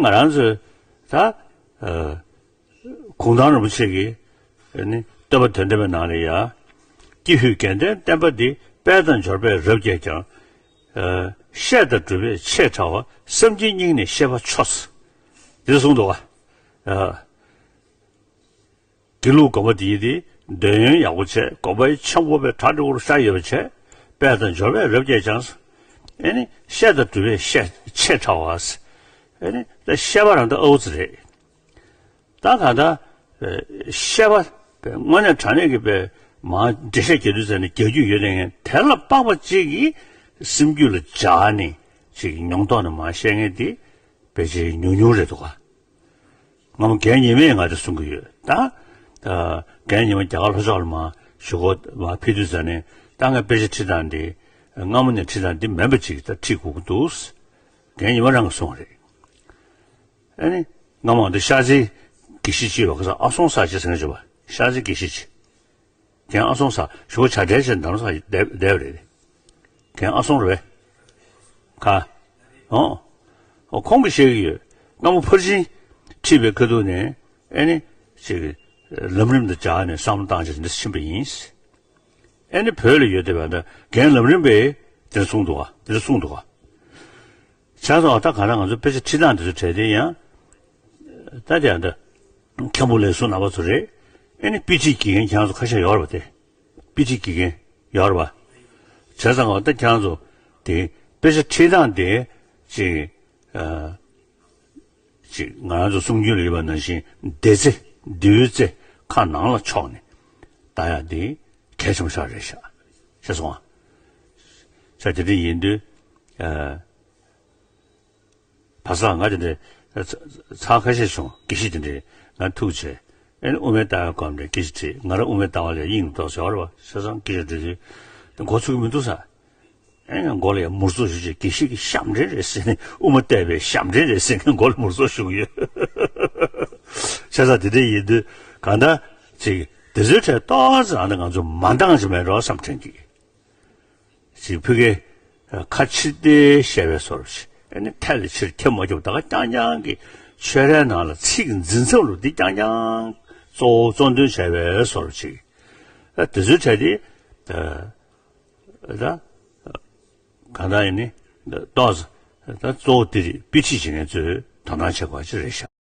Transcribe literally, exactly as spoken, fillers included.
ང་རང་ཚོས་ད་གུང་ཐང་རིན་པོ་ཆེ་གིས་ནི་བསྟོད་པ་དོན་ལྡན་པའི་ནང་ལ་ཡ། ཀྱི་ཧུད་དགེ་འདུན་བསྟན་པ་འདི། དཔལ་དང་འབྱོར་པས་རབ་བསྐྱེད་ཀྱང་། བཤད་དང་སྒྲུབ་པས་ཆེས་ཕྲ་བ། སེམས་ཀྱི་དབྱིངས་ནས་ཤེས་པ་མཆོག་འདི་གསུངས་འདུག་ག་དགེ་ལུགས་སྒོམ་པ་འདིའི་དེ་འདོད་ཡོན་ཡག་པོ་བྱས། སྒོམ་པའི་འཆང་ཕོར་པའི་གྲ་འགྲིག་པོར་ཤར་ཡོད་པ་བྱས། དཔལ་དང་འབྱོར་པས་རབ་བསྐྱེད་ཀྱང་། ཨེ་ནི་བཤད་དང་སྒྲུབ་པས་ཤེས་ཆེས་ཕྲ་བ། ཨེ་ནི་ད་བཤད་པ་རང་ད་ཨའུ་ཙི་རེད། ད་ག་ད་བཤད་པ་དངོས་གནས་དྲང་གནས་ཀྱི་པའི་མ་འགྲེལ་བཤད་རྒྱག་དུས་ཙམ་ནས་རྒྱག་རྒྱུ་ཡོད་ནས། དེ་ལ་དཔག་པ་གཅིག་གིས་སེམས་རྒྱུད་ལ་འཇགས་ནས་ཅིག་མྱོང་རྟོགས་ནས་མ་བཤད་མཁན་དེ་ཕལ་ཆེར་ཉུང་ཉུང་རེད་འདུག་ག་སྔ་མོ་རྒན་ཉི་མས་ང་དེ་གསུང་གི་ཡོད་ད། རྒན་ཉི་མ་རྒྱ་གར་ལྷོ་ཕྱོགས་ལ་མ་ཞུ་སྒོ་མ་ཕེབས་དུས་ཙམ་ནས། ད་ངས་དཔེ་ཆ་ཁྲིད་སྟངས་འདི་སྔ་མོ་ནས་ཁྲིད་སྟངས་འདི་མིན་པ་ཅིག་ད་ཁྲིད་དགོས་ཀྱི་འདུག་རྒན་ཉི་མ་རང་གིས་གསུངས་པ་རེད། ཨ་ནི་སྔ་མོ་འདི་ཤར་རྩེའི་དགེ་བཤེས་ཅིག་ཡོད་པ། ཁ་སང་ཨ་སོང་ས་ཅིག་ཟེར་མཁན་ཅིག་ཡོད་པ། ཤར་རྩེའི་དགེ་བཤེས་ཅིག་རྒན་ཨ་སོང་ས། ཞུ་བ་བྱ་བྲལ་བྱས་འདམ་ས་བསྡད་བསྡད་པ་རེད། རྒན་ཨ་སོང་རེད་པས། ག་ཨོ། ཨོ་ཁོང་གིས་བཤད་ཀྱི་ཡོད། སྔ་མོ་ཕར་ཕྱིན་ཁྲིད་པའི་ཁ་ཐུག་ནས། ཨེ་ནི་ཅིག་ལམ་རིམ་དང་སྦྱར་ནས་བསམ་བློ་བཏང་བྱས་འདི་ཕྱིན་པ་ཡིན། ཨེ་ནི་བོད་ལ་ཡོད་བསྡད་པ་ད་རྒན་ལམ་རིམ་པས་དེ་གསུངས་འདུག་ག་དེ་གསུངས་འདུག་ག་བྱས་ཙང་ད་ག་རང་ང་ཚོ་དཔེ་ཆ་ཁྲིད་སྟངས་དེ་ཚོ་གྲས་དེ་ཡང་། ད་དེ་ཡང་ད་མཁན་པོ་ལགས་སུ་ནང་པ་ཚོ་རེད། ཨེ་ནི་དཔེ་ཁྲིད་དགེ་རྒན་ཁྱེད་རང་ཚོ་ཁ་ཤས་ཡོད་རེད་པ། དེ་དཔེ་ཁྲིད་དགེ་རྒན་ཡོད་རེད་པ། བྱས་ཙང་ད་ཁྱེད་རང་ཚོ་དེ་དཔེ་ཆ་ཁྲིད་སྟངས་དེ་ཅིག་ཨ་ཅིག་ང་རང་ཚོ་གསུང་རྒྱུན་ལ་ཡོད་པ་ནང་བཞིན། བདེ་རྩེ་བདེའུ་རྩེ་ཁ་ནང་ལ་ཕྱོགས་ནས་ལྟ་ཡག་དེ་གལ་ཆེན་པོ་ཞིག་རེད་ཤག་ཤེས་སོང་ཨ། ས་དེ་འདྲ་ཡིན་དུས་ཨ། བ་ས་ང་དེ་འདྲའི་ཚ་ཚ་ཁ་ཤས་བྱུང་། དགེ་བཤེས་དེ་འདྲའི་ང་ཐུག་བྱས། ཨེ་ནི་དབུ་མའི་ལྟ་བའི་སྐོར་འདྲ་སྐད་ཆ་དྲིས། ང་རང་དབུ་མའི་ལྟ་བ་ལ་དབྱིངས་ནས་རྟོགས་ཟེར་བ་རེད་པ། བྱས་ཙང་སྐད་ཆ་དྲིས་དུས་དེ་མགོ་ཚོད་ཀྱི་མི་འདུག་ས། ཨེ་ནི་མགོ་ལ་ཡང་མུར་ཙོག་ཞུ་བྱས། དགེ་བཤེས་ཀྱི་ཞབས་འདྲེན་རེད་ཟེར་ནས། དབུ་མ་བལྟས་པའི་ཞབས་འདྲེན་རེད་ཟེར་ནས་མགོ་ལ་མུར་ཙོག་ཞུ་གི་ཡོད། བྱས་ཙང་དེ་འདྲ་ཡིན་དུས་གང་ལྟར་ཅིག་དེ་ཚོའི་གྲས་ཏོག་ཙམ་ཨ་ནི་ང་ཚོ་མ་འདང་ཅིག་མེད་འགྲོ་བསམ་དྲན་གྱི། ཅིག་ཕ་གི་ཁ་ཕྱིར་བལྟས་བཤད་པའི་བཟོ་འདྲ་ཞིག་ཨ་ནི་ཐད་ལ་ཕྱིར་ཁྱབ་མ་ཁྱབ་ད་ག་རྐྱང་རྐྱང་གི་ཆོས་རའི་ནང་ལ་ཚིག་འཛིན་ཚབ་ལ་འདི་རྐྱང་རྐྱང་གཙོ་བོ་གཙོ་འདོན་བྱས་པའི་བཟོ་འདྲ་ཅིག་ཨ་དེ་ཚོའི་གྲས་དེ་ད་ད་གང་ལྟར་ཡིན་ནི་ཏོག་ཙམ་ད་གཙོ་བོ་དེ་རེད། དཔེ་ཁྲིད་བྱེད་མཁན་ཚོས་དོ་སྣང་བྱེད་དགོས་པ་ཅིག་རེད་ཤག